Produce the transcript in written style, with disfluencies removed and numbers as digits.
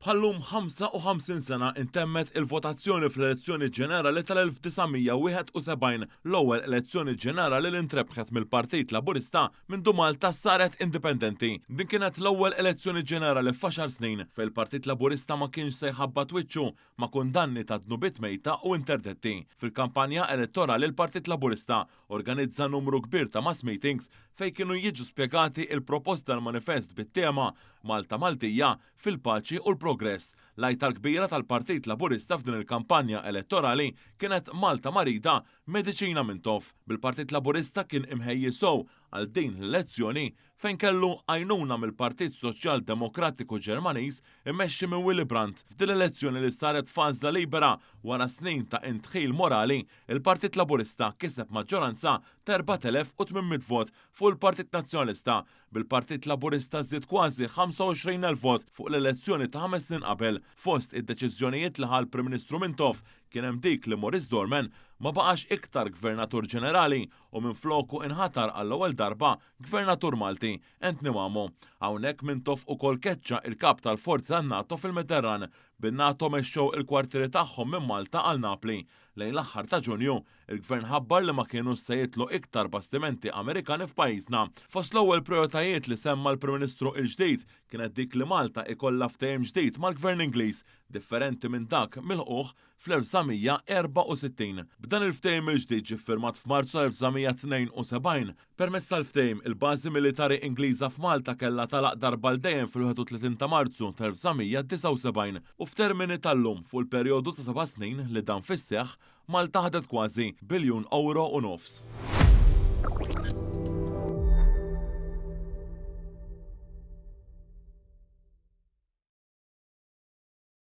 Bħal-lum 55 sena intemmet il-votazzjoni fl-elezzjoni ġenerali tal-1971, l-ewwel elezzjoni ġenerali li ntrebħet mill-Partit Laburista mindu Malta saret indipendenti. Din kienet l-ewwel elezzjoni ġenerali f'għaxar snin fejn il-Partit Laburista ma kienx se jħabbat wiċċu ma' kundanni ta' dnubiet mejta u interdetti. Fil-kampanja elettorali l-Partit Laburista organizza numru kbir ta' mass meetings fejn kienu jiġu spjegati il-proposti tal-manifest bit-tema Malta Maltija fil-paċi u l-progress. L-għajta l-kbira tal-Partit Laburista f'din il-kampanja elettorali kienet Malta Marida, Mediċina Mintoff. Bil-Partit Laburista kien imħejji sew għal din l-elezzjoni fejn kellu għajnuna mill-Partit Soċjal Demokratiku Ġermaniż immexxi minn Willy Brandt. F'din l-elezzjoni li saret f'għażla libera wara snin ta' indħil morali, il-Partit Laburista kiseb maġġoranza ta' 4,800 vot fuq il-Partit Nazzjonalista bil-Partit Laburista żied kważi 25,000 vot fuq l-elezzjoni ta' ħames snin qabel. Fost id-deċiżjonijiet li ħa l-Prim Ministru Mintoff kien hemm dik li Maurice Dorman ma baqax iktar Gvernatur Ġenerali u minfloku inħatar għall-ewwel darba Gvernatur Malti, Anthony Mamo. Hawnhekk Mintoff ukoll keċċa il-kap tal-forzi tan-NATO fil-Mediterran, bin-NATO mexxew il-kwartieri tagħhom minn Malta għal Napli. Lejn l-aħħar ta' Ġunju, Il-Gvern ħabbar li ma kienux se jidħlu iktar bastimenti Amerikani f'pajjiżna. Fost l-ewwel prijoritajiet li semma l-Prim Ministru il-ġdid kienet dik li Malta ikollha ftehim ġdid mal-Gvern Ingliż, differenti minn dak milħuq fl-1964. B'dan il-ftehim il-ġdid ġie ffirmat f'Marzu tal-1972. Permezz tal-ftehim, il-bażi militari Ingliża f'Malta kellha tagħlaq darba għal dejjem fil-31 ta' Marzu tal-1979 u f'termini tal-lum fuq il-perjodu ta' seba' snin li dam fis-seħħ, Malta ħadet kważi biljun ewro u nofs.